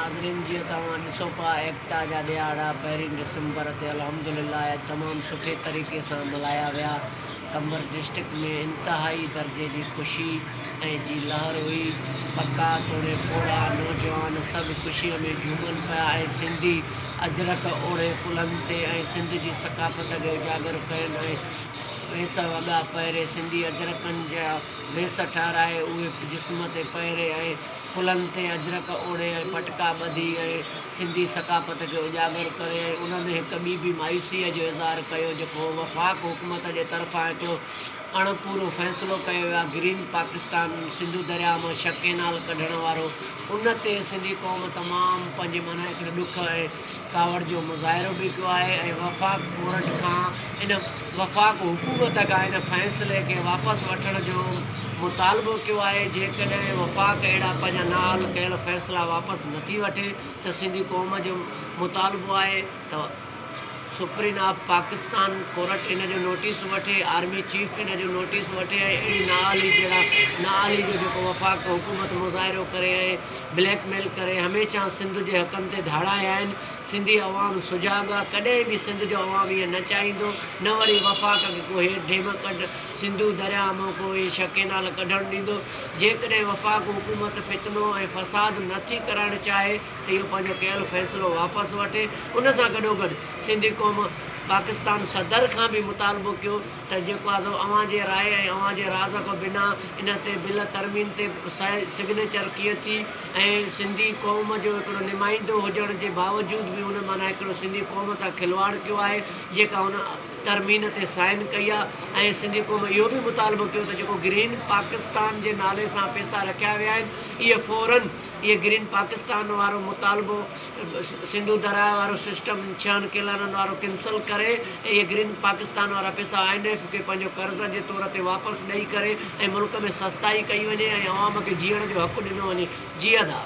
ناظرين جيئن توهان ڏسو پيا ايڪتا جا ڏهاڙا پهرين ڊسمبر تي الحمدلله تمام سٺي طريقي سان ملهايا ويا قمبر ڊسٽرڪٽ ۾ انتهائي درجي جي خوشي ۽ جي لهر هئي پڪا توڙي پوڙها نوجوان سڀ خوشي ۾ جهومن پيا ۽ سنڌي اجرڪ اوڙهي ڪلهن تي ۽ سنڌ جي ثقافت کي اجاگر ڪين ۽ ويس وڳا پهري سنڌي اجرڪن جا ويس ٺهرائي اهي جسم تي پهري ۽ ڪلهن تي اجرڪ اوڙهي ۽ پٽڪا ٻڌي ۽ سنڌي ثقافت کي اجاگر ڪري ۽ انهن هڪ ٻي به مايوسيء جو اظهار ڪيو جيڪو وفاق حڪومت جي طرفان هڪڙو اڻ پورو فيصلو ڪيو ويو آهي گرين پاڪستان سنڌو درياء مان ڇهه ڪينال ڪڍڻ وارو ان تي سنڌي قوم تمام پنهنجي معنيٰ هڪڙي ڏک ۽ ڪاوڙ جو مظاهرو به ڪيو آهي ۽ وفاق ڪورٽ کان ان وفاق حڪومت کان ان فيصلي کي واپس وٺڻ جو مطالبو ڪيو آهي جيڪڏهن وفاق اهڙا پنهنجا نااهل ڪيل فيصلا واپس نٿي وٺي ته سنڌي قوم جو مطالبو آهي ته سپرين آف پاڪستان ڪورٽ ان جو نوٽيس وٺي، آرمي چيف ان جو نوٽيس وٺي ۽ اهڙي نااهلي جهڙا نااهلي جو جيڪو وفاق حڪومت مظاهرو ڪري ۽ بليڪ ميل ڪري هميشه سنڌ جي حقن تي ڌاڙا هنيا آهن، سنڌي عوام سجاڳ آ ڪڏهن به سنڌ جو عوام ائين نه چاهيندو نه وري وفاق کي ڪو هي ڊيم ڪڍ سنڌو درياهه مان ڪو هي شڪينال ڪڍڻ ڏيندو جيڪڏهن وفاق حڪومت فتنو ۽ فساد نه ٿي ڪرائڻ چاهي ته اهو پنهنجو ڪيل فيصلو واپس وٺي. ان سان گڏوگڏ سنڌي قوم پاڪستان صدر کان به مطالبو ڪيو ته جيڪو آهي سو اوهان جي راء ۽ اوهان جي راز کان بنا ان تي بل ترميم تي سگنيچر ڪيئن ٿي ۽ سنڌي قوم جو هڪڙو نمائندو هجڻ جي باوجود به ان معنيٰ هڪڙو سنڌي قوم سان کلواڙ ڪيو آهي جيڪا هن ترميم تي سائن ڪئي آهي ۽ سنڌي قوم اهو به مطالبو ڪيو ته جيڪو گرين پاڪستان جي نالي سان پيسا رکيا ويا آهن اهي فورن اهي گرين پاڪستان وارو مطالبو سنڌو درياء وارو سسٽم ڇهن ڪيلانن وارو ڪينسل ڪري ۽ اهي گرين پاڪستان وارا پيسا I M F کي پنهنجو قرض جي طور تي واپس ڏئي ڪري ۽ ملڪ ۾ سستائي ڪئي وڃي ۽ عوام کي جيئڻ جو حق ڏنو وڃي جي ادا.